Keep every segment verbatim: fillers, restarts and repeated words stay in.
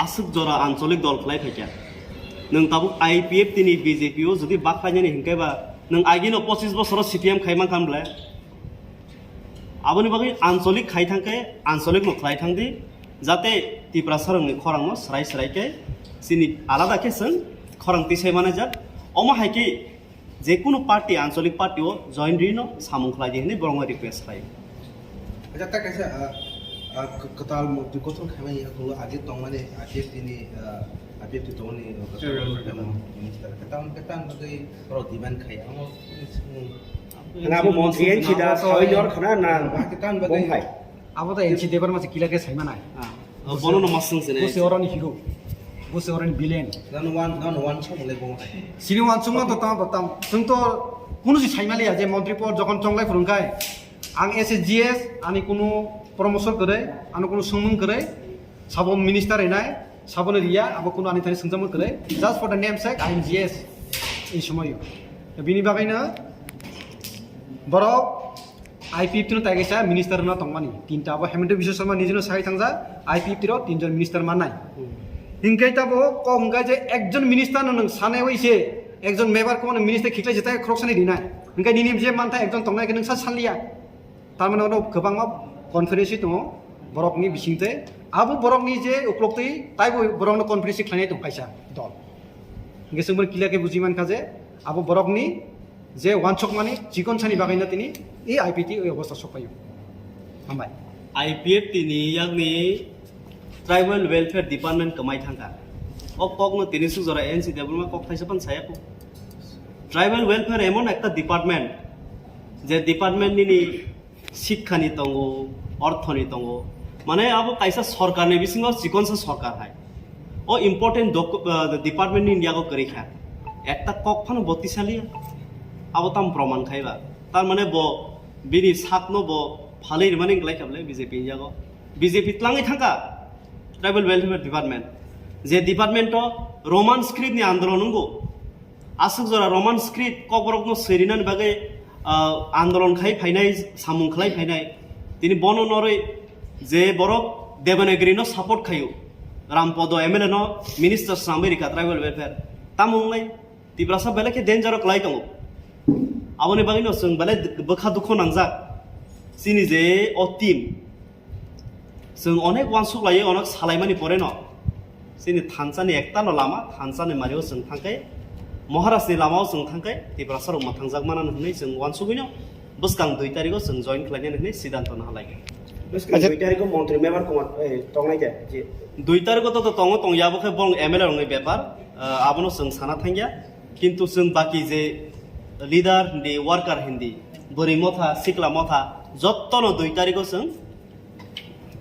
Aswk jora ancholik dol khlai phaikha. Nwng tabuk I P F T ni B J P o jodi bak khlainani hinkhe ba nwng agino pochis bosoro C P M khai mankha bwle? Aboni bagwi ancholik khai thangkhe ancholik no khlai thangdi, jate Tiprasa rokni khorang no srai srai khe chini alada khe chwng khorang tisai manajak. Omo hai khe je kunu party, ancholik party o join rino samung khlai di hwnwi borokno request khlai. Acha, ta kaisa, ah, ah, k-, kwtal murti kotor khaimani yakulo age tongmani I P F T ni, ah, I P F T tongmani, ah, Sure. Kwtal minister. Kwtal, kwtal bagwi borok demand khai. Amo, Hwnba abo montri N C da sawi nor khna na. Ba, kwtal bagwi. Bong hai. Abo to N C Debbarma se kila khe saima nai. Ah. Oh, bono no masung sini. Bo se oroni hero. Bo se oroni villain. Dan wan, dan wan chong le bong hai. Sini wan chong ma to tam, to tam. Chwng to kunu si saima liya je montri por jokhon chonglai phurung khai. Ang S S G S, ani kunu promotion kwrwi, ani kunu swngmung kwrwi, sabo minister rinai, sabo no riya, abo kunu ani thani swngjakmung kwrwi. Just for the name sake, I am G S. Ei somoyo. Bini bagwino borok I P F T no tai kaisa minister no tongmani. Tinta abo Himanta Biswa Sarma nijino sai thangja, I P F T ro tinjon minister mannai. Hinkhe tabo kok hwnkha je ekjon minister no nwng sanai oi se, ekjon member kono minister khiklai se tai khorok sani rinai. Hinkhe nini je mantha ekjon tongnai khe nwng sa sanliya. Tamani ono kwbangma conference tongo borokni bisingtwi. Abo borokni je ukloktwi taibo borokno conference khlainai tong kaisa dol. Hinkhe chwngbo clear khe buji mankha je abo borokni je wansukmani chikon sani bagwino tini e I P T o obostha sokphaio. Hambai. I P F T ni yakni Tribal Welfare Department kwmai thangkha. O kokno tini suk jora N C Debbarma kok thaisa pan saya kho. Tribal Welfare emon ekta department, je department nini Sikkha ni tongo, ortho ni tongo. Mane abo kaisa sorkar ni bisingo chikonsa sorkar hai. O important doc-, ah, department ni India go kwrwi kha. Ekta kok phano bo tisaliya. Abo tam proman khai ba. Tar mane bo bini sak no bo phalwi rwmani wngkhlai kha bwle B J P India go. B J P tlangwi thangkha Tribal Welfare Department. Je department o Roman script ni andolon wngo. Aswk jora Roman script kokborokno swirinani bagwi, ah, andolon khai phainai, samung khlai phainai. Tini bono norwi je borok Devanagiri no support khaio, Rampodo M L A no minister swnamwi rikha tribal welfare. Tamo wngnai Tiprasa belai khe danger o kwlai tongo. Aboni bagwino chwng belai bwkha dukho nangjak. Chini je o team, Chwng onek uansuk laiwi onek salaimani poreno chini thansa ni ekta no lama, thansa ni mario chwng thangkhe, Maharaj ni lamao chwng thangkhe, Tiprasa rok mwthangjakmana hwnwi chwng uansugwino bwskang dui tarikh o chwng join khlainani hwnwi siddhanto naha laikha. Bwskang Acha. Dui tarikh o montri member Kumar, eh, tongnai de, ji. Dui tarikh o to, to tongo tongya, abo khe bong M L A rokni bepar, ah, abono chwng sana thangya. Kintu chwng baki je leader hindi, worker hindi, bwrwi motha, sikla motha, jottono dui tarikh o chwng,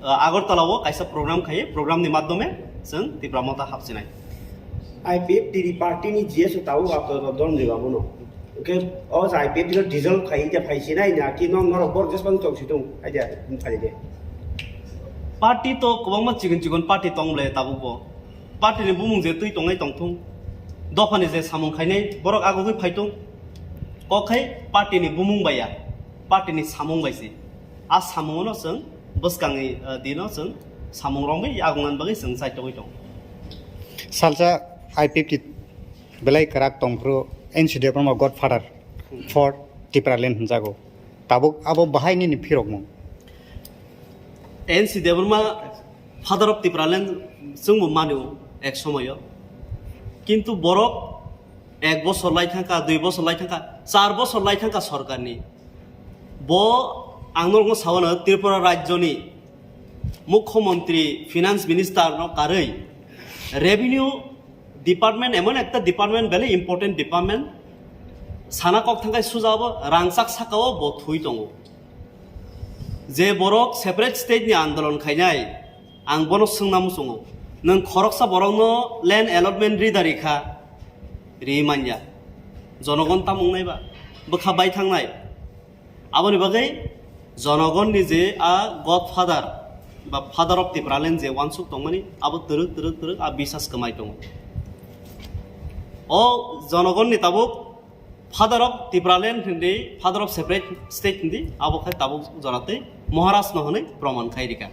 ah, Agartala o kaisa program khai, program ni madhyome chwng Tipra Motha hapsinai. I P F T ni party ni G S o tabuk Agartala dol ni babu no. Hwnkhe o I P F T no dissolve khai hwnkhe phai sinai na ki no norok borok jesbang tong si tung, aida phai de. Party to kwbangma chikon chikon party tong le tabuk bo. Party ni bumung je twi tongnai tongthung. Dopha ni je samung khainai borok agugwi phaitung. Kok khai party ni bumung bai ya, party ni samung bai se. A samungo no chwng bwskangni, ah, dino chwng samung romwi yagungnani bagwi chwng chaitogwi tongo. Salsa I P F T belai kwrak tongphuru N C Debbarma godfather for Tipraland hwnjago. Tabuk abo bahai nini phirokmung? N C Debbarma father of Tipraland chwngbo mano ek somoyo. Kintu borok ek bosor lai thangkha, dui bosor lai thangkha, char bosor lai thangkha sorkarni. Bo ang norokno sawano Tripura rajyoni Mukhyamantri, Finance Minister no karwi revenue department emon ekta department belai important department, sana kok thangkhai suja bo rangchak saka o bo thwi tongo. Je borok separate state ni andolon khainai, ang bono swngna muchungo, nwng khoroksa borokno land allotment ri da ri kha, ri manya. Jonogon tamo wngnai ba, bwkha bai thangnai. Aboni bagwi jonogonni je a godfather ba father of Tipraland je wansuk tongmani, abo twrwk, twrwk, twrwk a bisas kwmai tongo. O jonogonni tabuk father of Tipraland hindi, father of separate state hindi, abo khai tabuk jora tei Maharaj no hwnwi proman khai rikha.